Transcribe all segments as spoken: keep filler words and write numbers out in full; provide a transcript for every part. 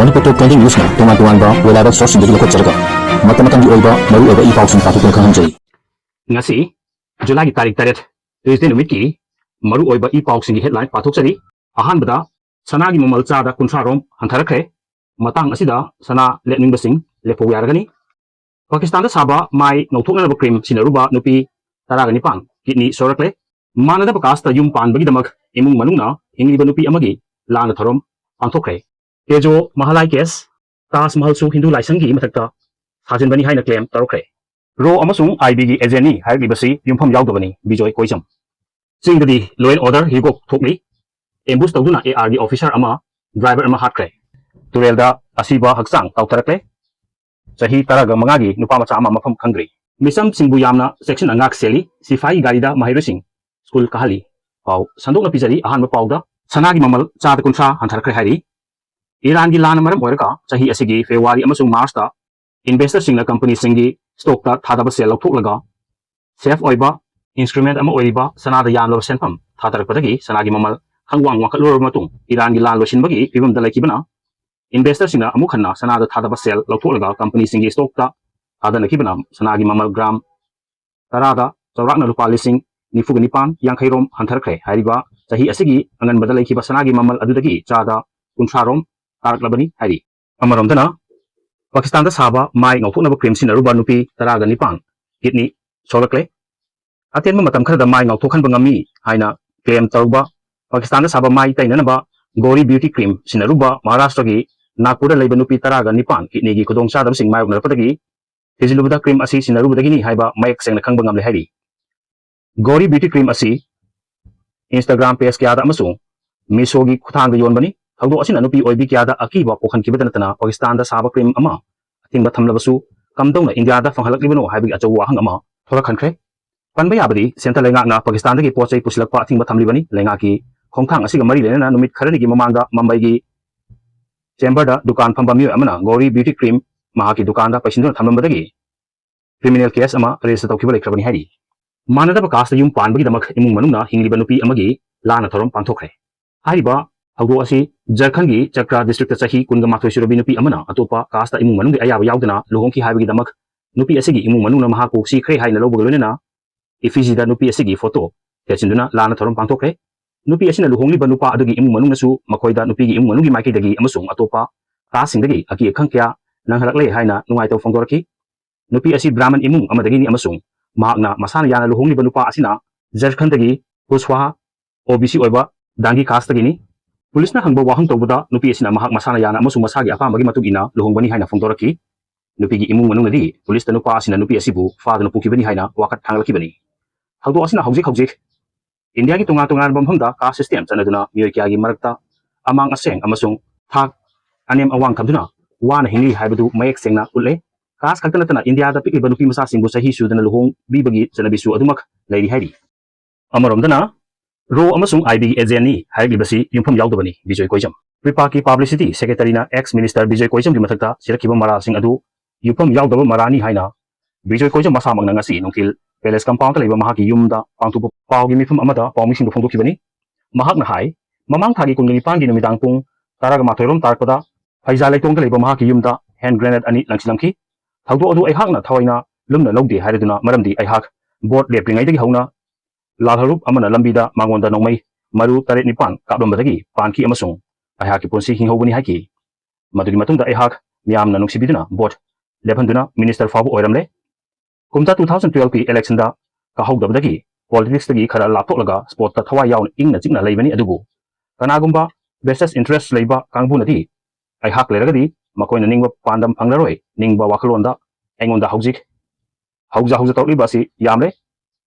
ꯃꯅꯤꯄꯨꯔ ꯇꯣꯞ twenty ꯅ꯭ꯌꯨꯁꯅ ꯇꯣꯉꯥꯟ ꯇꯣꯉꯥꯟꯕ reliable ꯁꯣꯔꯁꯁꯤꯡꯗꯒꯤ ꯂꯧꯈꯠꯆꯔꯒ ꯃꯇꯝ ꯃꯇꯝꯒꯤ ꯑꯣꯏꯕ ꯃꯔꯨꯑꯣꯏꯕ ꯏ ꯄꯥꯎꯁꯤꯡ ꯄꯥꯊꯣꯛꯇꯨꯅ ꯈꯪꯍꯟꯖꯔꯤ꯫ ꯉꯁꯤ ꯖꯨꯂꯥꯏꯒꯤ ꯇꯥꯔꯤꯛ ꯇꯔꯦꯠ, ꯇ꯭ꯌꯨꯁꯗꯦ ꯅꯨꯃꯤꯠꯀꯤ ꯃꯔꯨꯑꯣꯏꯕ ꯏ ꯄꯥꯎꯁꯤꯡꯒꯤ ꯍꯦꯗꯂꯥꯏꯟ ꯄꯥꯊꯣꯛꯆꯔꯤ꯫ ꯑꯍꯥꯟꯕꯗ, ꯁꯅꯥꯒꯤ ꯃꯃꯜ ꯆꯥꯗ ꯀꯨꯟꯊ꯭ꯔꯥ ꯔꯣꯝ ꯍꯟꯊꯔꯛꯈ꯭ꯔꯦ꯫ ꯃꯇꯥꯡ ꯑꯁꯤꯗ ꯁꯅꯥ ꯂꯦꯞꯅꯤꯡꯕꯁꯤꯡ ꯂꯦꯞꯍꯧ ꯌꯥꯔꯒꯅꯤ꯫ ꯄꯥꯀꯤꯁꯇꯥꯟꯗ ꯁꯥꯕ ꯃꯥꯏ ꯉꯧꯊꯣꯛꯅꯅꯕ ꯀ꯭ꯔꯤꯝ ꯁꯤꯖꯤꯟꯅꯔꯨꯕ ꯅꯨꯄꯤ ꯇꯔꯥꯒ ꯅꯤꯄꯥꯟ ꯀꯤꯗꯅꯤ ꯁꯣꯛꯂꯛꯂꯦ꯫ ꯃꯥꯟꯅꯗꯕ ꯀꯥꯁꯇ ꯌꯨꯝ ꯄꯥꯟꯕꯒꯤꯗꯃꯛ ꯏꯃꯨꯡ ꯃꯅꯨꯡꯅ ꯍꯤꯡꯂꯤꯕ ꯅꯨꯄꯤ ꯑꯃꯒꯤ ꯂꯥꯟꯅ ꯊꯧꯔꯝ ꯄꯥꯡꯊꯣꯛꯈ꯭ꯔꯦ꯫ ꯇꯦꯖꯣ ꯃꯍꯥꯂꯥꯏ ꯀꯦꯁ, ꯇꯥꯖ ꯃꯍꯜꯁꯨ ꯍꯤꯟꯗꯨ ꯂꯥꯏꯁꯪꯒꯤ ꯃꯊꯛꯇ ꯁꯥꯖꯤꯟꯕꯅꯤ ꯍꯥꯏꯅ ꯀ꯭ꯂꯦꯝ ꯇꯧꯔꯛꯈ꯭ꯔꯦ꯫ ꯔꯣ ꯑꯃꯁꯨꯡ ꯑꯥꯏ ꯕꯤꯒꯤ ꯑꯦꯖꯦꯟꯅꯤ ꯍꯥꯏꯔꯛꯂꯤꯕꯁꯤ ꯌꯨꯝꯐꯝ ꯌꯥꯎꯗꯕꯅꯤ, ꯕꯤꯖꯣꯏ ꯀꯣꯏꯖꯝ꯫ ꯆꯤꯡꯗꯗꯤ law and order ꯍꯤꯒꯣꯛ ꯊꯣꯛꯂꯤ꯫ ꯑꯦꯝꯕꯨꯁ ꯇꯧꯗꯨꯅ ꯑꯦ ꯑꯥꯔꯒꯤ ꯑꯣꯐꯤꯁꯥꯔ ꯑꯃ, ꯗ꯭ꯔꯥꯏꯚꯔ ꯑꯃ ꯍꯥꯠꯈ꯭ꯔꯦ꯫ ꯇꯨꯔꯦꯜꯗ ꯑꯁꯤꯕ ꯍꯛꯆꯥꯡ ꯇꯥꯎꯊꯔꯛꯂꯦ꯫ ꯆꯍꯤ ꯇꯔꯥꯒ ꯃꯉꯥꯒꯤ ꯅꯨꯄꯥ ꯃꯆꯥ ꯑꯃ ꯃꯐꯝ ꯈꯪꯗ꯭ꯔꯤ꯫ ꯃꯤꯆꯝꯁꯤꯡꯕꯨ ꯌꯥꯝꯅ ꯆꯦꯛꯁꯤꯟꯅ ꯉꯥꯛ ꯁꯦꯜꯂꯤ꯫ ꯁꯤꯐꯥꯏ ꯒꯥꯔꯤꯗ ꯃꯍꯩꯔꯣꯏꯁꯤꯡ ꯁ꯭ꯀꯨꯜ ꯀꯥꯍꯜꯂꯤ꯫ ꯄꯥꯎ ꯁꯟꯗꯣꯛꯅ ꯄꯤꯖꯔꯤ꯫ ꯑꯍꯥꯟꯕ ꯄꯥꯎꯗ, ꯁꯅꯥꯒꯤ ꯃꯃꯜ ꯆꯥꯗ ꯀꯨꯟꯊ꯭ꯔꯥ ꯍꯟꯊꯔꯛꯈ꯭ꯔꯦ ꯍꯥꯏꯔꯤ꯫ ꯏꯔꯥꯟꯒꯤ ꯂꯥꯟꯅ ꯃꯔꯝ ꯑꯣꯏꯔꯒ ꯆꯍꯤ ꯑꯁꯤꯒꯤ ꯐꯦꯕ꯭ꯔꯨꯋꯥꯔꯤ ꯑꯃꯁꯨꯡ ꯃꯥꯔꯆꯇ ꯏꯟꯚꯦꯁꯇꯔꯁꯤꯡꯅ ꯀꯝꯄꯅꯤꯁꯤꯡꯒꯤ ꯁ꯭ꯇꯣꯛꯇ ꯊꯥꯗꯕ ꯁꯦꯜ ꯂꯧꯊꯣꯛꯂꯒ ꯁꯦꯐ ꯑꯣꯏꯕ ꯏꯟꯁꯇ꯭ꯔꯨꯃꯦꯟ ꯑꯃ ꯑꯣꯏꯔꯤꯕ ꯁꯅꯥꯗ ꯌꯥꯝꯂꯕ ꯁꯦꯟꯐꯝ ꯊꯥꯗꯔꯛꯄꯗꯒꯤ ꯁꯅꯥꯒꯤ ꯃꯃꯜ ꯈꯪꯋꯥꯡ ꯋꯥꯡꯈꯠꯂꯨꯔꯕ ꯃꯇꯨꯡ ꯏꯔꯥꯟꯒꯤ ꯂꯥꯟ ꯂꯣꯏꯁꯤꯟꯕꯒꯤ ꯐꯤꯕꯝꯗ ꯂꯩꯈꯤꯕꯅ ꯏꯟꯚꯦꯁꯇꯔꯁꯤꯡꯅ ꯑꯃꯨꯛ ꯍꯟꯅ ꯁꯅꯥꯗ ꯊꯥꯗꯕ ꯁꯦꯜ ꯂꯧꯊꯣꯛꯂꯒ ꯀꯝꯄꯅꯤꯁꯤꯡꯒꯤ ꯁ꯭ꯇꯣꯛꯇ ꯊꯥꯗꯅꯈꯤꯕꯅ ꯁꯅꯥꯒꯤ ꯃꯃꯜ ꯒ꯭ꯔꯥꯝ ꯇꯔꯥꯗ ꯆꯥꯎꯔꯥꯛꯅ ꯂꯨꯄꯥ ꯂꯤꯁꯤꯡ ꯅꯤꯐꯨꯒ ꯅꯤꯄꯥꯟ ꯌꯥꯡꯈꯩ ꯔꯣꯝ ꯍꯟꯊꯔꯛꯈ꯭ꯔꯦ꯫ ꯍꯥꯏꯔꯤꯕ ꯆꯍꯤ ꯑꯁꯤꯒꯤ ꯑꯉꯟꯕꯗ ꯂꯩꯈꯤꯕ ꯁꯅꯥꯒꯤ ꯃꯃꯜ ꯑꯗꯨꯗꯒꯤ ꯆꯥꯗ ꯀꯨꯟꯊ꯭ꯔꯥ ꯔꯣꯝ ꯇꯥꯔꯛꯂꯕꯅꯤ ꯍꯥꯏꯔꯤ꯫ ꯑꯃꯔꯣꯝꯗꯅ, ꯄꯥꯀꯤꯁꯇꯥꯟꯗ ꯁꯥꯕ ꯃꯥꯏ ꯉꯧꯊꯣꯛꯅꯕ ꯀ꯭ꯔꯤꯝ ꯁꯤꯖꯤꯟꯅꯔꯨꯕ ꯅꯨꯄꯤ ꯇꯔꯥꯒ ꯅꯤꯄꯥꯟ ꯀꯤꯗꯅꯤ ꯁꯣꯛꯂꯛꯂꯦ꯫ ꯑꯇꯦꯟꯕ ꯃꯇꯝ ꯈꯔꯗ ꯃꯥꯏ ꯉꯧꯊꯣꯛꯍꯟꯕ ꯉꯝꯃꯤ ꯍꯥꯏꯅ ꯀ꯭ꯂꯦꯝ ꯇꯧꯔꯨꯕ ꯄꯥꯀꯤꯁꯇꯥꯟꯗ ꯁꯥꯕ ꯃꯥꯏ ꯇꯩꯅꯅꯕ ꯒꯣꯔꯤ ꯕ꯭ꯌꯨꯇꯤ ꯀ꯭ꯔꯤꯝ ꯁꯤꯖꯤꯟꯅꯔꯨꯕ ꯃꯍꯥꯔꯥꯁꯇ꯭ꯔꯒꯤ ꯅꯥꯒꯄꯨꯔꯗ ꯂꯩꯕ ꯅꯨꯄꯤ ꯇꯔꯥꯒ ꯅꯤꯄꯥꯟ ꯀꯤꯗꯅꯤꯒꯤ ꯈꯨꯗꯣꯡꯆꯥꯗꯕꯁꯤꯡ ꯃꯥꯌꯣꯛꯅꯔꯛꯄꯗꯒꯤ ꯊꯤꯖꯤꯜꯂꯨꯕꯗ ꯀ꯭ꯔꯤꯝ ꯑꯁꯤ ꯁꯤꯖꯤꯟꯅꯔꯨꯕꯗꯒꯤꯅꯤ ꯍꯥꯏꯕ ꯃꯌꯦꯛ ꯁꯦꯡꯅ ꯈꯪꯕ ꯉꯝꯂꯦ ꯍꯥꯏꯔꯤ꯫ ꯒꯣꯔꯤ ꯕ꯭ꯌꯨꯇꯤ ꯀ꯭ꯔꯤꯝ ꯑꯁꯤ Instagram ꯄꯦꯖ ꯀꯌꯥꯗ ꯑꯃꯁꯨꯡ ꯃꯤꯁꯣꯒꯤ ꯈꯨꯠꯊꯥꯡꯗ ꯌꯣꯟꯕꯅꯤ꯫ ꯊꯧꯗꯣꯛ ꯑꯁꯤꯅ ꯅꯨꯄꯤ ꯑꯣꯏꯕꯤ ꯀꯌꯥꯗ ꯑꯀꯤꯕ ꯄꯣꯛꯍꯟꯈꯤꯕꯇ ꯅꯠꯇꯅ ꯄꯥꯀꯤꯁꯇꯥꯟꯗ ꯁꯥꯕ ꯀ꯭ꯔꯤꯝ ꯑꯃ ꯑꯊꯤꯡꯕ ꯊꯝꯂꯕꯁꯨ ꯀꯝꯗꯧꯅ ꯏꯟꯗꯤꯌꯥꯗ ꯐꯪꯍꯜꯂꯛꯂꯤꯕꯅꯣ ꯍꯥꯏꯕꯒꯤ ꯑꯆꯧꯕ ꯋꯥꯍꯪ ꯑꯃ ꯊꯣꯔꯛꯍꯟꯈ꯭ꯔꯦ꯫ ꯄꯟꯕ ꯌꯥꯕꯗꯤ, ꯁꯦꯟꯇꯔ ꯂꯩꯉꯥꯛꯅ ꯄꯥꯀꯤꯁꯇꯥꯟꯗꯒꯤ ꯄꯣꯠ ꯆꯩ ꯄꯨꯁꯤꯜꯂꯛꯄ ꯑꯊꯤꯡꯕ ꯊꯝꯂꯤꯕꯅꯤ꯫ ꯂꯩꯉꯥꯛꯀꯤ ꯈꯣꯡꯊꯥꯡ ꯑꯁꯤꯒ ꯃꯔꯤ ꯂꯩꯅꯅ ꯅꯨꯃꯤꯠ ꯈꯔꯅꯤꯒꯤ ꯃꯃꯥꯡꯗ ꯃꯨꯝꯕꯥꯏꯒꯤ ꯆꯦꯝꯕꯔꯗ ꯗꯨꯀꯥꯟ ꯐꯝꯕ ꯃꯤꯑꯣꯏ ꯑꯃꯅ ꯒꯣꯔꯤ ꯕ꯭ꯌꯨꯇꯤ ꯀ꯭ꯔꯤꯝ ꯃꯍꯥꯛꯀꯤ ꯗꯨꯀꯥꯟꯗ ꯄꯩꯁꯤꯟꯗꯨꯅ ꯊꯝꯂꯝꯕꯗꯒꯤ ꯀ꯭ꯔꯤꯃꯤꯅꯦꯜ ꯀꯦꯁ ꯑꯃ ꯔꯦꯖꯤꯁꯇꯔ ꯇꯧꯈꯤꯕ ꯂꯩꯈ꯭ꯔꯕꯅꯤ ꯍꯥꯏꯔꯤ꯫ ꯃꯥꯟꯅꯗꯕ ꯀꯥꯁꯇ ꯌꯨꯝ ꯄꯥꯟꯕꯒꯤꯗꯃꯛ ꯏꯃꯨꯡ ꯃꯅꯨꯡꯅ ꯍꯤꯡꯂꯤꯕ ꯅꯨꯄꯤ ꯑꯃꯒꯤ ꯂꯥꯟꯅ ꯊꯧꯔꯝ ꯄꯥꯡꯊꯣꯛꯈ꯭ꯔꯦ꯫ ꯍꯥꯏꯔꯤꯕ ꯊꯧꯗꯣꯛ ꯑꯁꯤ ꯖꯔꯈꯟꯒꯤ ꯆꯛꯀ꯭ꯔꯥ ꯗꯤꯁꯇ꯭ꯔꯤꯛꯇ ꯆꯍꯤ ꯀꯨꯟꯒ ꯃꯥꯊꯣꯏ ꯁꯨꯔꯕꯤ ꯅꯨꯄꯤ ꯑꯃꯅ ꯑꯇꯣꯞꯄ ꯀꯥꯁꯇ ꯏꯃꯨꯡ ꯃꯅꯨꯡꯒꯤ ꯑꯌꯥꯕ ꯌꯥꯎꯗꯅ ꯂꯨꯍꯣꯡꯈꯤ ꯍꯥꯏꯕꯒꯤꯗꯃꯛ ꯅꯨꯄꯤ ꯑꯁꯤꯒꯤ ꯏꯃꯨꯡ ꯃꯅꯨꯡꯅ ꯃꯍꯥꯛꯄꯨ ꯁꯤꯈ꯭ꯔꯦ ꯍꯥꯏꯅ ꯂꯧꯕꯒ ꯂꯣꯏꯅꯅ ꯏꯐꯤꯖꯤꯗ ꯅꯨꯄꯤ ꯑꯁꯤꯒꯤ ꯐꯣꯇꯣ ꯊꯦꯠꯆꯤꯟꯗꯨꯅ ꯂꯥꯟꯅ ꯊꯧꯔꯝ ꯄꯥꯡꯊꯣꯛꯈ꯭ꯔꯦ꯫ ꯅꯨꯄꯤ ꯑꯁꯤꯅ ꯂꯨꯍꯣꯡꯂꯤꯕ ꯅꯨꯄꯥ ꯑꯗꯨꯒꯤ ꯏꯃꯨꯡ ꯃꯅꯨꯡꯅꯁꯨ ꯃꯈꯣꯏꯗ ꯅꯨꯄꯤꯒꯤ ꯏꯃꯨꯡ ꯃꯅꯨꯡꯒꯤ ꯃꯥꯏꯀꯩꯗꯒꯤ ꯑꯃꯁꯨꯡ ꯑꯇꯣꯞꯄ ꯀꯥꯁꯁꯤꯡꯗꯒꯤ ꯑꯀꯤ ꯑꯈꯪ ꯀꯌꯥ ꯅꯪꯍꯜꯂꯛꯂꯦ ꯍꯥꯏꯅ ꯅꯨꯡꯉꯥꯏꯇꯕ ꯐꯣꯡꯗꯣꯔꯛꯈꯤ꯫ ꯅꯨꯄꯤ ꯑꯁꯤ ꯕ꯭ꯔꯥꯍꯃꯟ ꯏꯃꯨꯡ ꯑꯃꯗꯒꯤꯅꯤ ꯑꯃꯁꯨꯡ ꯃꯍꯥꯛꯅ ꯃꯁꯥꯅ ꯌꯥꯅ ꯂꯨꯍꯣꯡꯂꯤꯕ ꯅꯨꯄꯥ ꯑꯁꯤꯅ ꯖꯔꯈꯟꯗꯒꯤ ꯀꯨꯁꯋꯥꯍꯥ ꯑꯣ ꯕꯤ ꯁꯤ ꯑꯣꯏꯕ ꯗꯥꯡꯒꯤ ꯀꯥꯁꯇꯒꯤꯅꯤ꯫ ꯄꯨꯂꯤꯁꯅ ꯍꯪꯕ ꯋꯥꯍꯪ ꯇꯧꯕꯗ ꯅꯨꯄꯤ ꯑꯁꯤꯅ ꯃꯍꯥꯛ ꯃꯁꯥꯅ ꯌꯥꯅ ꯑꯃꯁꯨꯡ ꯃꯁꯥꯒꯤ ꯑꯄꯥꯝꯕꯒꯤ ꯃꯇꯨꯡ ꯏꯟꯅ ꯂꯨꯍꯣꯡꯕꯅꯤ ꯍꯥꯏꯅ ꯐꯣꯡꯗꯣꯔꯛꯈꯤ꯫ ꯅꯨꯄꯤꯒꯤ ꯏꯃꯨꯡ ꯃꯅꯨꯡꯅꯗꯤ ꯄꯨꯂꯤꯁꯇ ꯅꯨꯄꯥ ꯑꯁꯤꯅ ꯅꯨꯄꯤ ꯑꯁꯤꯕꯨ ꯐꯥꯗꯨꯅ ꯄꯨꯈꯤꯕꯅꯤ ꯍꯥꯏꯅ ꯋꯥꯀꯠ ꯊꯥꯡꯒꯠꯂꯛꯈꯤꯕꯅꯤ꯫ ꯊꯧꯗꯣꯛ ꯑꯁꯤꯅ ꯍꯧꯖꯤꯛ ꯍꯧꯖꯤꯛ ꯏꯟꯗꯤꯌꯥꯒꯤ ꯇꯣꯉꯥꯟ ꯇꯣꯉꯥꯟꯕ ꯃꯐꯝꯗ ꯀꯥꯁ ꯁꯤꯁꯇꯦꯝ ꯆꯠꯅꯗꯨꯅ ꯃꯤꯑꯣꯏ ꯀꯌꯥꯒꯤ ꯃꯔꯛꯇ ꯑꯃꯥꯡ ꯑꯁꯦꯡ ꯑꯃꯁꯨꯡ ꯊꯥꯛ ꯑꯅꯦꯝ ꯑꯋꯥꯡ ꯊꯝꯗꯨꯅ ꯋꯥꯅ ꯍꯤꯡꯂꯤ ꯍꯥꯏꯕꯗꯨ ꯃꯌꯦꯛ ꯁꯦꯡꯅ ꯎꯠꯂꯦ꯫ ꯀꯥꯁ ꯈꯛꯇ ꯅꯠꯇꯅ ꯏꯟꯗꯤꯌꯥꯗ ꯄꯤꯛꯂꯤꯕ ꯅꯨꯄꯤ ꯃꯆꯥꯁꯤꯡꯕꯨ ꯆꯍꯤ ꯁꯨꯗꯅ ꯂꯨꯍꯣꯡꯕꯤꯕꯒꯤ ꯆꯠꯅꯕꯤꯁꯨ ꯑꯗꯨꯃꯛ ꯂꯩꯔꯤ ꯍꯥꯏꯔꯤ꯫ ꯑꯃꯔꯣꯝꯗꯅ ꯔꯣ ꯑꯃꯁꯨꯡ ꯑꯥꯏꯕꯤꯒꯤ ꯑꯦꯖꯦꯟꯅꯤ ꯍꯥꯏꯔꯛꯂꯤꯕꯁꯤ ꯌꯨꯝꯐꯝ ꯌꯥꯎꯗꯕꯅꯤ꯫ Bijoy ꯀꯣꯏꯖꯝ, ꯄ꯭ꯔꯤꯄꯥꯛꯀꯤ publicity ꯁꯦꯀ꯭ꯔꯦꯇꯔꯤꯅ X minister Bijoy ꯀꯣꯏꯖꯝꯒꯤ ꯃꯊꯛꯇ ꯁꯤꯔꯛꯈꯤꯕ ꯃꯔꯥꯜꯁꯤꯡ ꯑꯗꯨ ꯌꯨꯝꯐꯝ ꯌꯥꯎꯗꯕ ꯃꯔꯥꯅꯤ ꯍꯥꯏꯅ ꯕꯤꯖꯣꯏ ꯀꯣꯏꯖꯝ ꯃꯁꯥꯃꯛꯅ ꯉꯁꯤ ꯅꯨꯡꯊꯤꯜ ꯄꯦꯂꯦꯁ ꯀꯝꯄꯥꯎꯟꯗ ꯂꯩꯕ ꯃꯍꯥꯛꯀꯤ ꯌꯨꯝꯗ ꯄꯥꯡꯊꯣꯛꯄ ꯄꯥꯎꯒꯤ ꯃꯤꯐꯝ ꯑꯃꯗ ꯄꯥꯎꯃꯤꯁꯤꯡꯕꯨ ꯐꯣꯡꯗꯣꯛꯈꯤꯕꯅꯤ꯫ ꯃꯍꯥꯛꯅ ꯍꯥꯏ, ꯃꯃꯥꯡ ꯊꯥꯒꯤ ꯀꯨꯟꯒ ꯅꯤꯄꯥꯟꯒꯤ ꯅꯨꯃꯤꯗꯥꯡ ꯄꯨꯡ ꯇꯔꯥꯒ ꯃꯥꯊꯣꯏ ꯔꯣꯝ ꯇꯥꯔꯛꯄꯗ ꯐꯩꯖꯥ ꯂꯩꯇꯣꯡꯗ ꯂꯩꯕ ꯃꯍꯥꯛꯀꯤ ꯌꯨꯝꯗ ꯍꯦꯟ ꯒ꯭ꯔꯦꯅꯦꯗ ꯑꯅꯤ ꯂꯪꯁꯤꯜꯂꯝꯈꯤ꯫ ꯊꯧꯗꯣꯛ ꯑꯗꯨ ꯑꯩꯍꯥꯛꯅ ꯊꯋꯥꯏꯅ ꯂꯨꯝꯅ ꯂꯧꯗꯦ ꯍꯥꯏꯔꯗꯨꯅ, ꯃꯔꯝꯗꯤ ꯑꯩꯍꯥꯛ ꯚꯣꯠ ꯂꯦꯞꯇ꯭ꯔꯤꯉꯩꯗꯒꯤ ꯍꯧꯅ ꯂꯥꯜꯍꯧꯂꯨꯞ ꯑꯃꯅ ꯂꯝꯕꯤꯗ ꯃꯉꯣꯟꯗ ꯅꯣꯡꯃꯩ ꯃꯔꯨ ꯇꯔꯦꯠ ꯅꯤꯄꯥꯟ ꯀꯥꯞꯂꯝꯕꯗꯒꯤ ꯄꯥꯟꯈꯤ ꯑꯃꯁꯨꯡ ꯑꯩꯍꯥꯛꯀꯤ ꯄꯨꯟꯁꯤ ꯍꯤꯡꯍꯧꯕꯅꯤ ꯍꯥꯏꯈꯤ꯫ ꯃꯗꯨꯒꯤ ꯃꯇꯨꯡꯗ ꯑꯩꯍꯥꯛ ꯃꯤꯌꯥꯝꯅ ꯅꯨꯡꯁꯤꯕꯤꯗꯨꯅ ꯚꯣꯠ ꯂꯦꯞꯍꯟꯗꯨꯅ ꯃꯤꯅꯤꯁꯇꯔ ꯐꯥꯎꯕ ꯑꯣꯏꯔꯝꯂꯦ꯫ ꯀꯨꯝꯖꯥ two thousand twelve ꯀꯤ ꯏꯂꯦꯛꯁꯟꯗ ꯀꯥꯍꯧꯗꯕꯗꯒꯤ ꯄꯣꯂꯤꯇꯤꯛꯁꯇꯒꯤ ꯈꯔ ꯂꯥꯞꯊꯣꯛꯂꯒ ꯁ꯭ꯄꯣꯔꯠꯇ ꯊꯋꯥꯏ ꯌꯥꯎꯅ ꯏꯪꯅ ꯆꯤꯛꯅ ꯂꯩꯕꯅꯤ꯫ ꯑꯗꯨꯕꯨ ꯀꯅꯥꯒꯨꯝꯕ ꯚꯦꯁꯇꯦꯗ ꯏꯟꯇꯔꯦꯁ ꯂꯩꯕ ꯀꯥꯡꯕꯨꯅꯗꯤ ꯑꯩꯍꯥꯛ ꯂꯩꯔꯒꯗꯤ ꯃꯈꯣꯏꯅ ꯅꯤꯡꯕ ꯄꯥꯟꯗꯝ ꯐꯪꯂꯔꯣꯏ꯫ ꯅꯤꯡꯕ ꯋꯥꯈꯜꯂꯣꯟꯗ ꯑꯩꯉꯣꯟꯗ ꯍꯧꯖꯤꯛ ꯍꯧꯖ ꯍꯧꯖ ꯇꯧꯔꯛꯂꯤꯕ ꯑꯁꯤ ꯌꯥꯝꯂꯦ꯫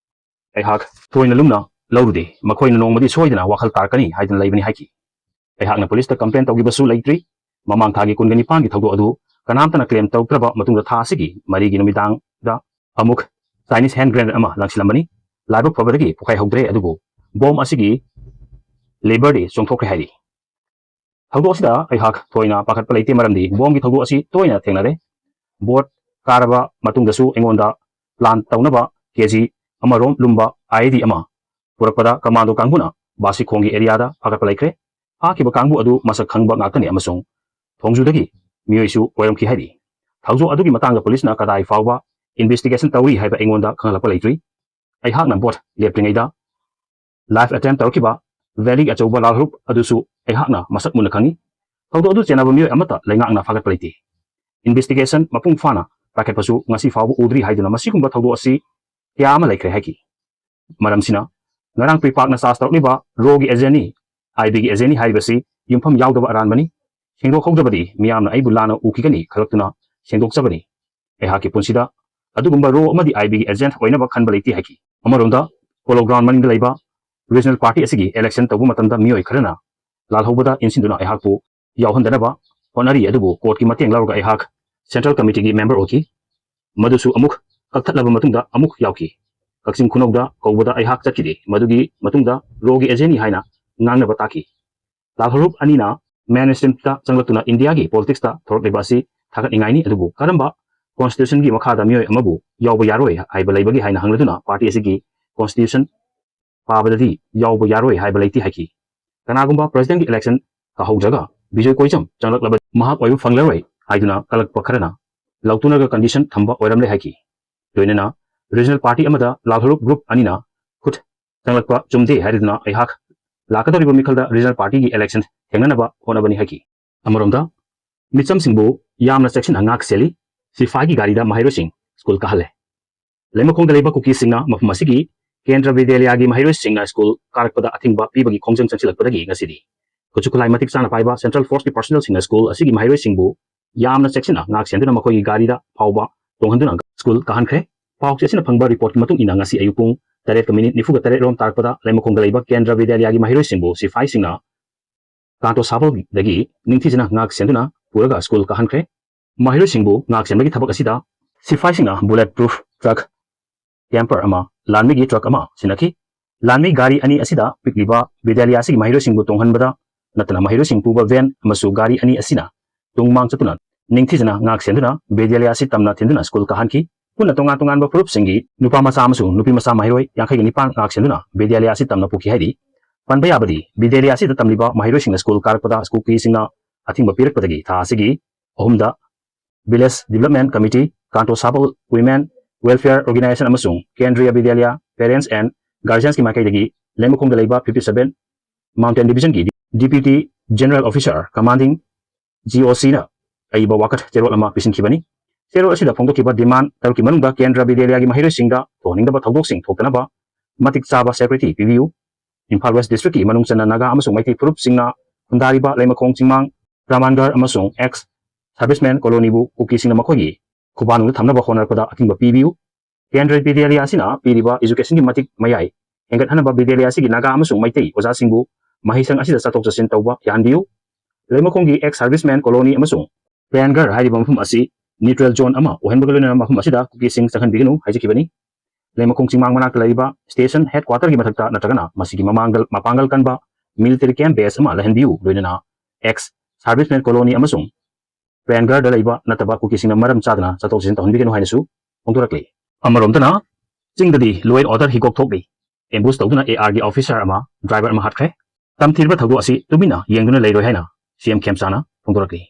ꯑꯩꯍꯥꯛ ꯊꯣꯏꯅ ꯂꯨꯝꯅ ꯂꯧꯔꯨꯗꯦ꯫ ꯃꯈꯣꯏꯅ ꯅꯣꯡꯃꯗꯤ ꯁꯣꯏꯗꯅ ꯋꯥꯈꯜ ꯇꯥꯔꯛꯀꯅꯤ ꯍꯥꯏꯗꯨꯅ ꯂꯩꯕꯅꯤ ꯍꯥꯏꯈꯤ꯫ ꯑꯩꯍꯥꯛꯅ ꯄꯨꯂꯤꯁꯇ ꯀꯝꯄ꯭ꯂꯦꯟ ꯇꯧꯈꯤꯕꯁꯨ ꯂꯩꯇ꯭ꯔꯤ꯫ ꯃꯃꯥꯡ ꯊꯥꯒꯤ ꯀꯨꯟꯒ ꯅꯤꯄꯥꯟꯒꯤ ꯊꯧꯗꯣꯛ ꯑꯗꯨ ꯀꯅꯥꯝꯇꯅ ꯀ꯭ꯂꯦꯝ ꯇꯧꯔꯛꯇ꯭ꯔꯕ ꯃꯇꯨꯡꯗ ꯊꯥ ꯑꯁꯤꯒꯤ ꯃꯔꯤꯒꯤ ꯅꯨꯃꯤꯗꯥꯡꯗ ꯑꯃꯨꯛ ꯆꯥꯏꯅꯤꯁ ꯍꯦꯟ ꯒ꯭ꯔꯦꯅꯦꯗ ꯑꯃ ꯂꯪꯁꯤꯜꯂꯝꯕꯅꯤ꯫ ꯂꯥꯏꯕꯛ ꯐꯕꯗꯒꯤ ꯄꯣꯈꯥꯏꯍꯧꯗ꯭ꯔꯦ, ꯑꯗꯨꯕꯨ ꯕꯣꯝ ꯑꯁꯤꯒꯤ ꯂꯤꯚꯔꯗꯤ ꯆꯣꯡꯊꯣꯛꯈ꯭ꯔꯦ ꯍꯥꯏꯔꯤ꯫ ꯊꯧꯗꯣꯛ ꯑꯁꯤꯗ ꯑꯩꯍꯥꯛ ꯊꯣꯏꯅ ꯄꯥꯈꯠꯄ ꯂꯩꯇꯦ, ꯃꯔꯝꯗꯤ ꯕꯣꯝꯒꯤ ꯊꯧꯗꯣꯛ ꯑꯁꯤ ꯇꯣꯏꯅ ꯊꯦꯡꯅꯔꯦ꯫ ꯚꯣꯠ ꯀꯥꯔꯕ ꯃꯇꯨꯡꯗꯁꯨ ꯑꯩꯉꯣꯟꯗ ꯄ꯭ꯂꯥꯟ ꯇꯧꯅꯕ ꯀꯦ ꯖꯤ ꯑꯃ ꯔꯣꯝ ꯂꯨꯝꯕ ꯑꯥꯏ ꯏ ꯗꯤ ꯑꯃ ꯄꯨꯔꯛꯄꯗ ꯀꯃꯥꯟꯗꯣ ꯀꯥꯡꯕꯨꯅ ꯕꯥꯁꯤꯈꯣꯡꯒꯤ ꯑꯦꯔꯤꯌꯥꯗ ꯐꯥꯒꯠꯄ ꯂꯩꯈ꯭ꯔꯦ꯫ ꯐꯥꯈꯤꯕ ꯀꯥꯡꯕꯨ ꯑꯗꯨ ꯃꯁꯛ ꯈꯪꯕ ꯉꯥꯛꯇꯅꯤ ꯑꯃꯁꯨꯡ ꯊꯣꯡꯖꯨꯗꯒꯤ ꯃꯤꯑꯣꯏꯁꯨ ꯑꯣꯏꯔꯝꯈꯤ ꯍꯥꯏꯔꯤ꯫ ꯊꯧꯗꯣꯛ ꯑꯗꯨꯒꯤ ꯃꯇꯥꯡꯗ ꯄꯨꯂꯤꯁꯅ ꯀꯗꯥꯏ ꯐꯥꯎꯕ ꯏꯟꯚꯦꯁꯇꯤꯒꯦꯁꯟ ꯇꯧꯔꯤ ꯍꯥꯏꯕ ꯑꯩꯉꯣꯟꯗ ꯈꯪꯍꯜꯂꯛꯄ ꯂꯩꯇ꯭ꯔꯤ꯫ ꯑꯩꯍꯥꯛꯅ ꯕꯣꯠ ꯂꯦꯞꯇ꯭ꯔꯤꯉꯩꯗ ꯂꯥꯏꯐ ꯑꯦꯇꯦꯝꯞ ꯇꯧꯔꯛꯈꯤꯕ ꯚꯦꯂꯤ ꯑꯆꯧꯕ ꯂꯥꯜꯍꯧꯂꯨꯞ ꯑꯗꯨꯁꯨ ꯑꯩꯍꯥꯛꯅ ꯃꯁꯛ ꯃꯨꯟꯅ ꯈꯪꯏ꯫ ꯊꯧꯗꯣꯛ ꯑꯗꯨ ꯆꯦꯟꯅꯕ ꯃꯤꯑꯣꯏ ꯑꯃꯠꯇ ꯂꯩꯉꯥꯛꯅ ꯐꯥꯒꯠꯄ ꯂꯩꯇꯦ꯫ ꯏꯟꯚꯦꯁꯇꯤꯒꯦꯁꯟ ꯃꯄꯨꯡ ꯐꯥꯅ ꯄꯥꯏꯈꯠꯄꯁꯨ ꯉꯁꯤ ꯐꯥꯎꯕ ꯎꯗ꯭ꯔꯤ ꯍꯥꯏꯗꯨꯅ ꯃꯁꯤꯒꯨꯝꯕ ꯊꯧꯗꯣꯛ ꯑꯁꯤ ꯀꯌꯥ ꯑꯃ ꯂꯩꯈ꯭ꯔꯦ ꯍꯥꯏꯈꯤ꯫ ꯃꯔꯝꯁꯤꯅ ꯉꯔꯥꯡ ꯄ꯭ꯔꯤꯄꯥꯛꯅ ꯆꯥꯔꯖ ꯇꯧꯔꯛꯂꯤꯕ ꯔꯣꯒꯤ ꯑꯦꯖꯦꯟꯅꯤ, ꯑꯥꯏꯕꯤꯒꯤ ꯑꯦꯖꯦꯟꯅꯤ ꯍꯥꯏꯔꯤꯕꯁꯤ ꯌꯨꯝꯐꯝ ꯌꯥꯎꯗꯕ ꯑꯔꯥꯟꯕꯅꯤ꯫ ꯁꯦꯡꯗꯣꯛꯍꯧꯗ꯭ꯔꯕꯗꯤ ꯃꯤꯌꯥꯝꯅ ꯑꯩꯕꯨ ꯂꯥꯟꯅ ꯎꯈꯤꯒꯅꯤ ꯈꯜꯂꯛꯇꯨꯅ ꯁꯦꯡꯗꯣꯛꯆꯕꯅꯤ꯫ ꯑꯩꯍꯥꯛꯀꯤ ꯄꯨꯟꯁꯤꯗ ꯑꯗꯨꯒꯨꯝꯕ ꯔꯣ ꯑꯃꯗꯤ ꯑꯥꯏꯕꯤꯒꯤ ꯑꯦꯖꯦꯟꯠ ꯑꯣꯏꯅꯕ ꯈꯟꯕ ꯂꯩꯇꯦ ꯍꯥꯏꯈꯤ꯫ ꯑꯃꯔꯣꯝꯗ ꯄꯣꯂꯣ ꯒ꯭ꯔꯥꯎꯟ ꯃꯅꯤꯡꯗ ꯂꯩꯕ ꯔꯤꯖꯅꯦꯜ ꯄꯥꯔꯇꯤ ꯑꯁꯤꯒꯤ ꯏꯂꯦꯛꯁꯟ ꯇꯧꯕ ꯃꯇꯝꯗ ꯃꯤꯑꯣꯏ ꯈꯔꯅ ꯂꯥꯜꯍꯧꯕꯗ ꯏꯟꯁꯤꯟꯗꯨꯅ ꯑꯩꯍꯥꯛꯄꯨ ꯌꯥꯎꯍꯟꯗꯅꯕ ꯍꯣꯠꯅꯔꯤ, ꯑꯗꯨꯕꯨ ꯀꯣꯔꯠꯀꯤ ꯃꯇꯦꯡ ꯂꯧꯔꯒ ꯑꯩꯍꯥꯛ ꯁꯦꯟꯇ꯭ꯔꯦꯜ ꯀꯃꯤꯇꯤꯒꯤ ꯃꯦꯝꯕꯔ ꯑꯣꯏꯈꯤ꯫ ꯃꯗꯨꯁꯨ ꯑꯃꯨꯛ ꯀꯛꯊꯠꯂꯕ ꯃꯇꯨꯡꯗ ꯑꯃꯨꯛ ꯌꯥꯎꯈꯤ꯫ ꯀꯛꯆꯤꯡ ꯈꯨꯅꯧꯗ ꯀꯧꯕꯗ ꯑꯩꯍꯥꯛ ꯆꯠꯈꯤꯗꯦ꯫ ꯃꯗꯨꯒꯤ ꯃꯇꯨꯡꯗ ꯔꯣꯒꯤ ꯑꯦꯖꯦꯟꯅꯤ ꯍꯥꯏꯅ ꯉꯥꯡꯅꯕ ꯇꯥꯈꯤ꯫ ꯂꯥꯜꯍꯧꯂꯨꯞ ꯑꯅꯤꯅ ꯃꯦꯟ ꯁ꯭ꯇ꯭ꯔꯤꯝꯗ ꯆꯪꯂꯛꯇꯨꯅ ꯏꯟꯗꯤꯌꯥꯒꯤ ꯄꯣꯂꯤꯇꯤꯛꯁꯇ ꯊꯣꯔꯛꯂꯤꯕ ꯑꯁꯤ ꯊꯥꯒꯠꯅꯤꯡꯉꯥꯏꯅꯤ, ꯑꯗꯨꯕꯨ ꯀꯔꯝꯕ ꯀꯣꯟꯁꯇꯤꯇ꯭ꯌꯨꯁꯟꯒꯤ ꯃꯈꯥꯗ ꯃꯤꯑꯣꯏ ꯑꯃꯕꯨ ꯌꯥꯎꯕ ꯌꯥꯔꯣꯏ ꯍꯥꯏꯕ ꯂꯩꯕꯒꯦ ꯍꯥꯏꯅ ꯍꯪꯂꯗꯨꯅ ꯄꯥꯔꯇꯤ ꯑꯁꯤꯒꯤ ꯀꯣꯟꯁꯇꯤꯇ꯭ꯌꯨꯁꯟ ꯄꯥꯕꯗꯗꯤ ꯌꯥꯎꯕ ꯌꯥꯔꯣꯏ ꯍꯥꯏꯕ ꯂꯩꯇꯦ ꯍꯥꯏꯈꯤ꯫ ꯀꯅꯥꯒꯨꯝꯕ ꯄ꯭ꯔꯦꯁꯤꯗꯦꯟꯠꯀꯤ ꯏꯂꯦꯛꯁꯟ ꯀꯥꯍꯧꯗ꯭ꯔꯒ ꯕꯤꯖꯣꯏ ꯀꯣꯏꯆꯝ ꯆꯪꯂꯛꯂꯕ ꯃꯍꯥꯛ ꯑꯣꯏꯕ ꯐꯪꯂꯔꯣꯏ ꯍꯥꯏꯗꯨꯅ ꯀꯂꯛꯄ ꯈꯔꯅ ꯂꯥꯎꯊꯣꯛꯅꯔꯒ ꯀꯟꯗꯤꯁꯟ ꯊꯝꯕ ꯑꯣꯏꯔꯝꯂꯦ ꯍꯥꯏꯈꯤ꯫ ꯂꯣꯏꯅꯅ ꯔꯤꯖꯅꯦꯜ ꯄꯥꯔꯇꯤ ꯑꯃꯗ ꯂꯥꯜꯍꯧꯂꯨꯞ ꯒ꯭ꯔꯨꯞ ꯑꯅꯤꯅ ꯈꯨꯠ ꯆꯪꯂꯛꯄ ꯆꯨꯝꯗꯦ ꯍꯥꯏꯔꯗꯨꯅ ꯑꯩꯍꯥꯛ ꯂꯥꯛꯀꯗꯧꯔꯤꯕ ꯃꯤꯈꯜꯗ ꯔꯤꯖꯅꯦꯜ ꯄꯥꯔꯇꯤꯒꯤ ꯏꯂꯦꯛꯁꯟ ꯊꯦꯡꯅꯅꯕ ꯍꯣꯠꯅꯕꯅꯤ ꯍꯥꯏꯈꯤ꯫ ꯑꯃꯔꯣꯝꯗ ꯃꯤꯆꯝꯁꯤꯡꯕꯨ ꯌꯥꯝꯅ ꯆꯦꯛꯁꯤꯟꯅ ꯉꯥꯛ ꯁꯦꯜꯂꯤ꯫ ꯁꯤꯐꯥꯏꯒꯤ ꯒꯥꯔꯤꯗ ꯃꯍꯩꯔꯣꯏꯁꯤꯡ ꯁ꯭ꯀꯨꯜ ꯀꯥꯍꯜꯂꯦ꯫ ꯂꯩꯃꯈꯣꯡꯗ ꯂꯩꯕ ꯀꯨꯀꯤꯁꯤꯡꯅ ꯃꯐꯝ ꯑꯁꯤꯒꯤ ꯀꯦꯟꯗ꯭ꯔ ꯕꯤꯗ꯭ꯌꯥꯂꯌꯥꯒꯤ ꯃꯍꯩꯔꯣꯏꯁꯤꯡꯅ ꯁ꯭ꯀꯨꯜ ꯀꯥꯔꯛꯄꯗ ꯑꯊꯤꯡꯕ ꯄꯤꯕꯒꯤ ꯈꯣꯡꯖꯪ ꯆꯪꯁꯤꯜꯂꯛꯄꯗꯒꯤ ꯉꯁꯤꯗꯤ ꯈꯨꯠꯁꯨ ꯈꯨꯠꯂꯥꯏ ꯃꯇꯤꯛ ꯆꯥꯅ ꯄꯥꯏꯕ ꯁꯦꯟꯇ꯭ꯔꯦꯜ ꯐꯣꯔꯁꯀꯤ ꯄꯔꯁꯅꯦꯜꯁꯤꯡꯅ ꯁ꯭ꯀꯨꯜ ꯑꯁꯤꯒꯤ ꯃꯍꯩꯔꯣꯏꯁꯤꯡꯕꯨ ꯌꯥꯝꯅ ꯆꯦꯛꯁꯤꯟꯅ ꯉꯥꯛ ꯁꯦꯟꯗꯨꯅ ꯃꯈꯣꯏꯒꯤ ꯒꯥꯔꯤꯗ ꯐꯥꯎꯕ ꯇꯣꯡꯍꯟꯗꯨꯅ ꯁ꯭ꯀꯨꯜ ꯀꯥꯍꯟꯈ꯭ꯔꯦ꯫ ꯄꯥꯎꯆꯦ ꯑꯁꯤꯅ ꯐꯪꯕ ꯔꯤꯄꯣꯔꯠꯀꯤ ꯃꯇꯨꯡ ꯏꯟꯅ ꯉꯁꯤ ꯑꯌꯨꯛ ꯄꯨꯡ ꯇꯔꯦꯠꯀ ꯃꯤꯅꯤꯠ ꯅꯤꯐꯨꯒ ꯇꯔꯦꯠ ꯔꯣꯝ ꯇꯥꯔꯛꯄꯗ ꯂꯩꯃꯈꯣꯡꯗ ꯂꯩꯕ ꯀꯦꯟꯗ꯭ꯔ ꯕꯤꯗ꯭ꯌꯥꯂꯌꯥꯒꯤ ꯃꯍꯩꯔꯣꯏꯁꯤꯡꯕꯨ ꯁꯤꯐꯥꯏꯁꯤꯡꯅ ꯀꯥꯟꯇꯣ ꯁꯥꯕꯜꯗꯒꯤ ꯅꯤꯡꯊꯤꯖꯅ ꯉꯥꯛ ꯁꯦꯟꯗꯨꯅ ꯄꯨꯔꯒ ꯁ꯭ꯀꯨꯜ ꯀꯥꯍꯟꯈ꯭ꯔꯦ꯫ ꯃꯍꯩꯔꯣꯏꯁꯤꯡꯕꯨ ꯉꯥꯛ ꯁꯦꯟꯕꯒꯤ ꯊꯕꯛ ꯑꯁꯤꯗ ꯁꯤꯐꯥꯏꯁꯤꯡꯅ ꯕꯨꯂꯦꯠ ꯄ꯭ꯔꯨꯐ ꯇ꯭ꯔꯛ ꯀꯦꯝꯄꯔ ꯑꯃ, ꯂꯥꯟꯃꯤꯒꯤ ꯇ꯭ꯔꯛ ꯑꯃ ꯁꯤꯟꯅꯈꯤ꯫ ꯂꯥꯟꯃꯤ ꯒꯥꯔꯤ ꯑꯅꯤ ꯑꯁꯤꯗ ꯄꯤꯛꯂꯤꯕ ꯕꯤꯗ꯭ꯌꯥꯂꯌꯥ ꯑꯁꯤꯒꯤ ꯃꯍꯩꯔꯣꯏꯁꯤꯡꯕꯨ ꯇꯣꯡꯍꯟꯕꯗ ꯅꯠꯇꯅ ꯃꯍꯩꯔꯣꯏꯁꯤꯡ ꯄꯨꯕ ꯚꯦꯟ ꯑꯃꯁꯨ ꯒꯥꯔꯤ ꯑꯅꯤ ꯑꯁꯤꯅ ꯇꯨꯡ ꯃꯥꯡ ꯆꯠꯇꯨꯅ ꯅꯤꯡꯊꯤꯖꯅ ꯉꯥꯛ ꯁꯦꯟꯗꯨꯅ ꯕꯤꯗ꯭ꯌꯥꯂꯌꯥ ꯑꯁꯤ ꯇꯝꯅ ꯊꯤꯟꯗꯨꯅ ꯁ꯭ꯀꯨꯜ ꯀꯥꯍꯟꯈꯤ꯫ ꯄꯨꯟꯅ ꯇꯣꯉꯥꯟ ꯇꯣꯉꯥꯟꯕ ꯐꯨꯔꯨꯞꯁꯤꯡꯒꯤ ꯅꯨꯄꯥ ꯃꯆꯥ ꯑꯃꯁꯨꯡ ꯅꯨꯄꯤ ꯃꯆꯥ ꯃꯍꯩꯔꯣꯏ ꯌꯥꯡꯈꯩꯒ ꯅꯤꯄꯥꯟ ꯉꯥꯛ ꯁꯦꯟꯗꯨꯅ ꯕꯤꯗ꯭ꯌꯥꯂꯌꯥ ꯑꯁꯤ ꯇꯝꯅ ꯄꯨꯈꯤ ꯍꯥꯏꯔꯤ꯫ ꯄꯟꯕ ꯌꯥꯕꯗꯤ, ꯕꯤꯗ꯭ꯌꯥꯂꯌꯥ ꯑꯁꯤꯗ ꯇꯝꯂꯤꯕ ꯃꯍꯩꯔꯣꯏꯁꯤꯡꯅ ꯁ꯭ꯀꯨꯜ ꯀꯥꯔꯛꯄꯗ ꯀꯨꯀꯤꯁꯤꯡꯅ ꯑꯊꯤꯡꯕ ꯄꯤꯔꯛꯄꯗꯒꯤ ꯊꯥ ꯑꯁꯤꯒꯤ ꯑꯍꯨꯝꯗ Village Development Committee, Kanto Sabal Women Welfare Organization ꯑꯃꯁꯨꯡ Kendriya Vidyalaya Parents and Guardiansꯀꯤ ꯃꯥꯏꯀꯩꯗꯒꯤ ꯂꯩꯃꯈꯣꯡꯗ ꯂꯩꯕ fifty seven Mountain Divisionꯒꯤ Deputy General Officer Commanding GOCꯅ ꯑꯏꯕ ꯋꯥꯀꯠ ꯆꯦꯔꯣꯜ ꯑꯃ ꯄꯤꯁꯤꯟꯈꯤꯕꯅꯤ꯫ ꯆꯦꯔꯣꯜ ꯑꯁꯤꯗ ꯐꯣꯡꯗꯣꯛꯈꯤꯕ demand ꯇꯔꯨꯛꯀꯤ ꯃꯅꯨꯡꯗ ꯀꯦꯟꯗ꯭ꯔ ꯕꯤꯗ꯭ꯌꯥꯂꯌꯥꯒꯤ ꯃꯍꯩꯔꯣꯏꯁꯤꯡꯗ ꯊꯣꯛꯍꯟꯅꯤꯡꯗꯕ ꯊꯧꯗꯣꯛꯁꯤꯡ ꯊꯣꯛꯇꯅꯕ ꯃꯇꯤꯛ ꯆꯥꯕ security ꯄꯤꯕꯤꯌꯨ꯫ ꯏꯝꯐꯥꯜ West Districtꯀꯤ ꯃꯅꯨꯡ ꯆꯟꯅ ꯅꯥꯒꯥ ꯑꯃꯁꯨꯡ ꯃꯩꯇꯩ ꯐꯨꯔꯨꯞꯁꯤꯡꯅ ꯈꯨꯟꯗꯥꯔꯤꯕ ꯂꯩꯃꯈꯣꯡ ꯆꯤꯡꯃꯥꯡ, ꯄ꯭ꯔꯃꯥꯟꯒꯔ ꯑꯃꯁꯨꯡ ex serviceman colonyꯕꯨ ꯀꯨꯀꯤꯁꯤꯡꯅ ꯃꯈꯣꯏꯒꯤ ꯈꯨꯕꯥꯟꯗ ꯊꯝꯅꯕ ꯍꯣꯠꯅꯔꯛꯄꯗ ꯑꯊꯤꯡꯕ ꯄꯤꯕꯤꯌꯨ꯫ ꯀꯦꯟꯗ꯭ꯔ ꯕꯤꯗ꯭ꯌꯥꯂꯌꯥ ꯑꯁꯤꯅ ꯄꯤꯔꯤꯕ educationꯒꯤ ꯃꯇꯤꯛ ꯃꯌꯥꯏ ꯍꯦꯟꯒꯠꯍꯟꯅꯕ ꯕꯤꯗ꯭ꯌꯥꯂꯌꯥ ꯑꯁꯤꯒꯤ ꯅꯥꯒꯥ ꯑꯃꯁꯨꯡ ꯃꯩꯇꯩ ꯑꯣꯖꯥꯁꯤꯡꯕꯨ ꯃꯍꯩꯁꯪ ꯑꯁꯤꯗ ꯆꯠꯊꯣꯛ ꯆꯠꯁꯤꯟ ꯇꯧꯕ ꯌꯥꯍꯟꯕꯤꯌꯨ꯫ ꯂꯩꯃꯈꯣꯡꯒꯤ ex serviceman colony ꯑꯃꯁꯨꯡ ꯄ꯭ꯔꯌꯥꯟꯒꯔ ꯍꯥꯏꯔꯤꯕ ꯃꯐꯝ ꯑꯁꯤ neutral zone ꯑꯃ ꯑꯣꯏꯍꯟꯕꯒ ꯂꯣꯏꯅꯅ ꯃꯐꯝ ꯑꯁꯤꯗ ꯀꯨꯀꯤꯁꯤꯡ ꯆꯪꯍꯟꯕꯤꯒꯅꯨ ꯍꯥꯏꯖꯈꯤꯕꯅꯤ꯫ ꯂꯩꯃꯈꯣꯡ ꯆꯤꯡꯃꯥꯡ ꯃꯅꯥꯛꯇ ꯂꯩꯔꯤꯕ station headquarterꯒꯤ ꯃꯊꯛꯇ ꯅꯠꯇ꯭ꯔꯒꯅ ꯃꯁꯤꯒꯤ ꯃꯃꯥꯡꯗ ꯃꯄꯥꯡꯒꯜ ꯀꯟꯕ military camp base ꯑꯃ ꯂꯩꯍꯟꯕꯤꯌꯨ, ꯂꯣꯏꯅꯅ ex serviceman colony ꯑꯃꯁꯨꯡ ꯄ꯭ꯔꯌꯥꯟꯒꯔꯗ ꯂꯩꯕ ꯅꯠꯇꯕ ꯀꯨꯀꯤꯁꯤꯡꯅ ꯃꯔꯝ ꯆꯥꯗꯅ ꯆꯠꯊꯣꯛ ꯆꯠꯁꯤꯟ ꯇꯧꯍꯟꯕꯤꯒꯅꯨ ꯍꯥꯏꯅꯁꯨ ꯐꯣꯡꯗꯣꯔꯛꯂꯤ꯫ ꯑꯃꯔꯣꯝꯗꯅ ꯆꯤꯡꯗꯗꯤ law and order ꯍꯤꯒꯣꯛ ꯊꯣꯛꯂꯤ꯫ Ambush ꯇꯧꯗꯨꯅ ARꯒꯤ officer ꯑꯃ, driver ꯑꯃ ꯍꯥꯠꯈ꯭ꯔꯦ꯫ ꯇꯝꯊꯤꯔꯕ ꯊꯧꯗꯣꯛ ꯑꯁꯤ ꯇꯨꯃꯤꯟꯅ ꯌꯦꯡꯗꯨꯅ ꯂꯩꯔꯣꯏ ꯍꯥꯏꯅ CM ꯈꯦꯝꯆꯥꯅ ꯐꯣꯡꯗꯣꯔꯛꯂꯤ꯫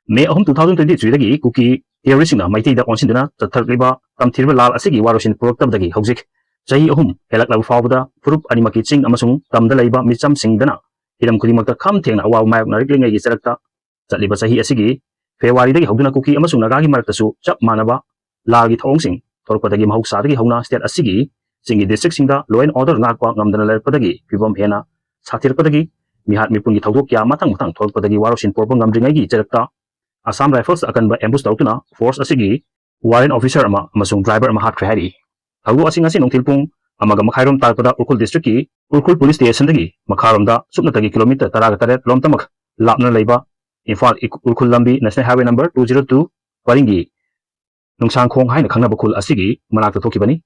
May ꯑꯍꯨꯝ, two thousand twenty threeꯗꯒꯤ ꯀꯨꯀꯤ terroristꯁꯤꯡꯅ ꯃꯩꯇꯩꯗ ꯑꯣꯟꯁꯤꯟꯗꯨꯅ ꯆꯠꯊꯔꯛꯂꯤꯕ ꯇꯝꯊꯤꯔꯕ ꯂꯥꯜ ꯑꯁꯤꯒꯤ ꯋꯥꯔꯣꯏꯁꯤꯟ ꯄꯨꯔꯛꯇꯕꯗꯒꯤ ꯍꯧꯖꯤꯛ ꯆꯍꯤ ꯑꯍꯨꯝ ꯍꯦꯜꯂꯛꯂꯕ ꯐꯥꯎꯕꯗ ꯐꯨꯔꯨꯞ ꯑꯅꯤꯃꯛꯀꯤ ꯆꯤꯡ ꯑꯃꯁꯨꯡ ꯇꯝꯗ ꯂꯩꯕ ꯃꯤꯆꯝꯁꯤꯡꯗꯅ ꯍꯤꯔꯝ ꯈꯨꯗꯤꯡꯃꯛꯇ ꯈꯝ ꯊꯦꯡꯅ ꯑꯋꯥꯕ ꯃꯥꯌꯣꯛꯅꯔꯛꯂꯤꯉꯩꯒꯤ ꯆꯔꯛꯇ ꯆꯠꯂꯤꯕ ꯆꯍꯤ ꯑꯁꯤꯒꯤ Februaryꯗꯒꯤ ꯍꯧꯗꯨꯅ ꯀꯨꯀꯤ ꯑꯃꯁꯨꯡ ꯅꯥꯒꯥꯒꯤ ꯃꯔꯛꯇꯁꯨ ꯆꯞ ꯃꯥꯟꯅꯕ ꯂꯥꯜꯒꯤ ꯊꯧꯑꯣꯡꯁꯤꯡ ꯊꯣꯔꯛꯄꯗꯒꯤ ꯃꯍꯧꯁꯥꯗꯒꯤ ꯍꯧꯅ state ꯑꯁꯤꯒꯤ ꯆꯤꯡꯒꯤ districtꯁꯤꯡꯗ law and order ꯉꯥꯛꯄ ꯉꯝꯗꯅ ꯂꯩꯔꯛꯄꯗꯒꯤ ꯐꯤꯕꯝ ꯍꯦꯟꯅ ꯁꯥꯊꯤꯔꯛꯄꯗꯒꯤ ꯃꯤꯍꯥꯠ ꯃꯤꯄꯨꯟꯒꯤ ꯊꯧꯗꯣꯛ ꯀꯌꯥ ꯃꯊꯪ ꯃꯊꯪ ꯊꯣꯛꯂꯛꯄꯗꯒꯤ ꯋꯥꯔꯣꯏꯁꯤꯟ ꯄꯨꯔꯛꯄ ꯉꯝꯗ꯭ꯔꯤꯉꯩꯒꯤ ꯆꯔꯛꯇ Assam Rifles ꯑꯀꯟꯕ ambush ꯇꯧꯔꯛꯇꯨꯅ force ꯑꯁꯤꯒꯤ warrant officer ꯑꯃ ꯑꯃꯁꯨꯡ driver ꯑꯃ ꯍꯥꯠꯈ꯭ꯔꯦ ꯍꯥꯏꯔꯤ꯫ ꯊꯧꯗꯣꯛ ꯑꯁꯤ ꯉꯁꯤ ꯅꯨꯡꯊꯤꯜ ꯄꯨꯡ ꯑꯃꯒ ꯃꯈꯥꯏꯔꯣꯝ ꯇꯥꯔꯛꯄꯗ ꯎꯈ꯭ꯔꯨꯜ districtꯀꯤ ꯎꯈ꯭ꯔꯨꯜ police stationꯗꯒꯤ ꯃꯈꯥꯔꯣꯝꯗ ꯁꯨꯞꯅꯇꯒꯤ kilometre ꯇꯔꯥꯒ ꯇꯔꯦꯠ ꯂꯣꯝꯇꯃꯛ ꯂꯥꯞꯅ ꯂꯩꯕ ꯏꯝꯐꯥꯜ ꯏꯛ-, ꯎꯈ꯭ꯔꯨꯜ ꯂꯝꯕꯤ National Highway number two zero two ꯄꯔꯤꯡꯒꯤ ꯅꯨꯡꯁꯥꯡꯈꯣꯡ ꯍꯥꯏꯅ ꯈꯪꯅꯕ ꯈꯨꯜ ꯑꯁꯤꯒꯤ ꯃꯅꯥꯛꯇ ꯊꯣꯛꯈꯤꯕꯅꯤ꯫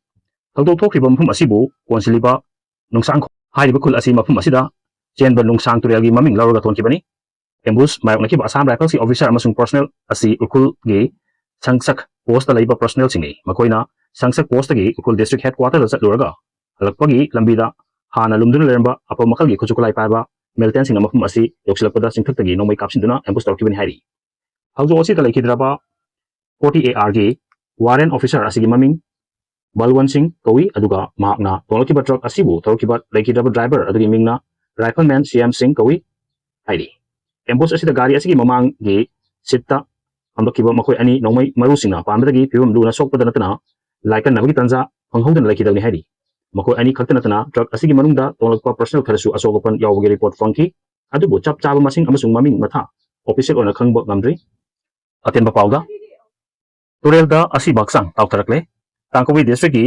ꯊꯧꯗꯣꯛ ꯊꯣꯛꯈꯤꯕ ꯃꯐꯝ ꯑꯁꯤꯕꯨ ꯀꯣꯟꯁꯤꯜꯂꯤꯕ ꯅꯨꯡꯁꯥꯡꯈꯣꯡ ꯍꯥꯏꯔꯤꯕ ꯈꯨꯜ ꯑꯁꯤ ꯃꯐꯝ ꯑꯁꯤꯗ ꯆꯦꯟꯕ ꯅꯨꯡꯁꯥꯡ ꯇꯨꯔꯦꯜꯒꯤ ꯃꯃꯤꯡ ꯂꯧꯔꯒ ꯊꯣꯟꯈꯤꯕꯅꯤ꯫ Ambush ꯃꯥꯌꯣꯛꯅꯈꯤꯕ Assam Riflesꯀꯤ officer ꯑꯃꯁꯨꯡ personnel ꯑꯁꯤ ꯎꯈ꯭ꯔꯨꯜꯒꯤ ꯁꯪꯁꯛ postꯇ ꯂꯩꯕ personnelꯁꯤꯡꯅꯤ꯫ ꯃꯈꯣꯏꯅ ꯁꯪꯁꯛ postꯇꯒꯤ ꯎꯈ꯭ꯔꯨꯜ district headquarterꯗ ꯆꯠꯂꯨꯔꯒ ꯍꯜꯂꯛꯄꯒꯤ ꯂꯝꯕꯤꯗ ꯍꯥꯟꯅ ꯂꯨꯝꯗꯨꯅ ꯂꯩꯔꯝꯕ ꯑꯐꯕ ꯃꯈꯜꯒꯤ ꯈꯨꯠꯁꯨ ꯈꯨꯠꯂꯥꯏ ꯄꯥꯏꯕ militantꯁꯤꯡꯅ ꯃꯐꯝ ꯑꯁꯤ ꯌꯧꯁꯤꯜꯂꯛꯄꯗ ꯆꯤꯡꯊꯛꯇꯒꯤ ꯅꯣꯡꯃꯩ ꯀꯥꯞꯁꯤꯟꯗꯨꯅ ambush ꯇꯧꯔꯛꯈꯤꯕꯅꯤ ꯍꯥꯏꯔꯤ꯫ ꯊꯧꯗꯣꯛ ꯑꯁꯤꯗ ꯂꯩꯈꯤꯗ꯭ꯔꯕ forty ARꯒꯤ warrant officer ꯑꯁꯤꯒꯤ ꯃꯃꯤꯡ ꯕꯜꯋꯟ ꯁꯤꯡ ꯀꯧꯏ, ꯑꯗꯨꯒ ꯃꯍꯥꯛꯅ ꯇꯣꯡꯂꯛꯈꯤꯕ truck ꯑꯁꯤꯕꯨ ꯊꯧꯔꯛꯈꯤꯕ ꯂꯩꯈꯤꯗ꯭ꯔꯕ driver ꯑꯗꯨꯒꯤ ꯃꯤꯡꯅ rifleman ꯁꯤ ꯑꯦꯝ ꯁꯤꯡ ꯀꯧꯏ ꯍꯥꯏꯔꯤ꯫ Ambush ꯑꯁꯤꯗ ꯒꯥꯔꯤ ꯑꯁꯤꯒꯤ ꯃꯃꯥꯡꯒꯤ seatꯇ ꯐꯝꯂꯛꯈꯤꯕ ꯃꯈꯣꯏ ꯑꯅꯤ ꯅꯣꯡꯃꯩ ꯃꯔꯨꯁꯤꯡꯅ ꯄꯥꯟꯕꯗꯒꯤ ꯐꯤꯕꯝ ꯂꯨꯅ ꯁꯣꯛꯄꯗ ꯅꯠꯇꯅ ꯂꯥꯏꯀꯠꯅꯕꯒꯤ ꯇꯥꯟꯖꯥ ꯐꯪꯍꯧꯗꯅ ꯂꯩꯈꯤꯗꯕꯅꯤ ꯍꯥꯏꯔꯤ꯫ ꯃꯈꯣꯏ ꯑꯅꯤ ꯈꯛꯇ ꯅꯠꯇꯅ truck ꯑꯁꯤꯒꯤ ꯃꯅꯨꯡꯗ ꯇꯣꯡꯂꯛꯄ personnel ꯈꯔꯁꯨ ꯑꯁꯣꯛ ꯑꯄꯟ ꯌꯥꯎꯕꯒꯤ report ꯐꯪꯈꯤ, ꯑꯗꯨꯕꯨ ꯆꯞ ꯆꯥꯕ ꯃꯁꯤꯡ ꯑꯃꯁꯨꯡ ꯃꯃꯤꯡ ꯃꯊꯥ official ꯑꯣꯏꯅ ꯈꯪꯕ ꯉꯝꯗ꯭ꯔꯤ꯫ ꯑꯇꯦꯟꯕ ꯄꯥꯎꯗ, ꯇꯨꯔꯦꯜꯗ ꯑꯁꯤꯕ ꯍꯛꯆꯥꯡ ꯇꯥꯎꯊꯔꯛꯂꯦ꯫ ꯀꯥꯡꯄꯣꯛꯄꯤ districtꯀꯤ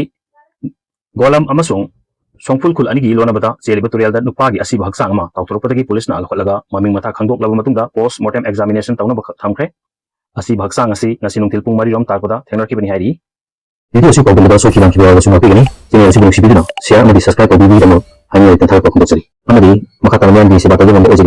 ꯒꯣꯂꯝ ꯑꯃꯁꯨꯡ ꯁꯣꯡꯐꯨꯜ ꯈꯨꯜ ꯑꯅꯤꯒꯤ ꯂꯣꯟꯅꯕꯗ ꯆꯦꯜꯂꯤꯕ ꯇꯨꯔꯦꯜꯗ ꯅꯨꯄꯥꯒꯤ ꯑꯁꯤꯕ ꯍꯛꯆꯥꯡ ꯑꯃ ꯇꯥꯎꯊꯣꯔꯛꯄꯗꯒꯤ ꯄꯨꯂꯤꯁꯅ ꯂꯧꯈꯠꯂꯒ ꯃꯃꯤꯡ ꯃꯊꯥ ꯈꯪꯗꯣꯛꯂꯕ ꯃꯇꯨꯡꯗ post mortem examination ꯇꯧꯅꯕ ꯊꯝꯈ꯭ꯔꯦ꯫ ꯑꯁꯤꯕ ꯍꯛꯆꯥꯡ ꯑꯁꯤ ꯉꯁꯤ ꯅꯨꯡꯊꯤꯜ ꯄꯨꯡ ꯃꯔꯤ ꯔꯣꯝ ꯇꯥꯔꯛꯄꯗ ꯊꯦꯡꯅꯔꯛꯈꯤꯕꯅꯤ ꯍꯥꯏꯔꯤ꯫ Video ꯑꯁꯤ ꯇꯧꯕꯗ ꯁꯣꯛꯈꯤꯕ ꯅꯥꯈꯤꯕ ꯌꯥꯎꯔꯕꯁꯨ ꯉꯥꯛꯄꯤꯒꯅꯤ꯫ Channel ꯑꯁꯤꯕꯨ ꯅꯨꯡꯁꯤꯕꯤꯗꯨꯅ share ꯑꯃꯗꯤ subscribe ꯇꯧꯕꯤꯕꯒꯤꯗꯃꯛ ꯍꯥꯏꯅ ꯇꯦꯟꯊꯥꯔꯛꯄ ꯐꯣꯡꯗꯣꯛꯆꯔꯤ꯫ ꯑꯃꯗꯤ ꯃꯈꯥ ꯇꯥꯅ ꯃꯌꯥꯝꯒꯤ ꯁꯦꯕꯥ ꯇꯧꯕ ꯉꯝꯕ ꯑꯣꯏꯖꯒꯦ꯫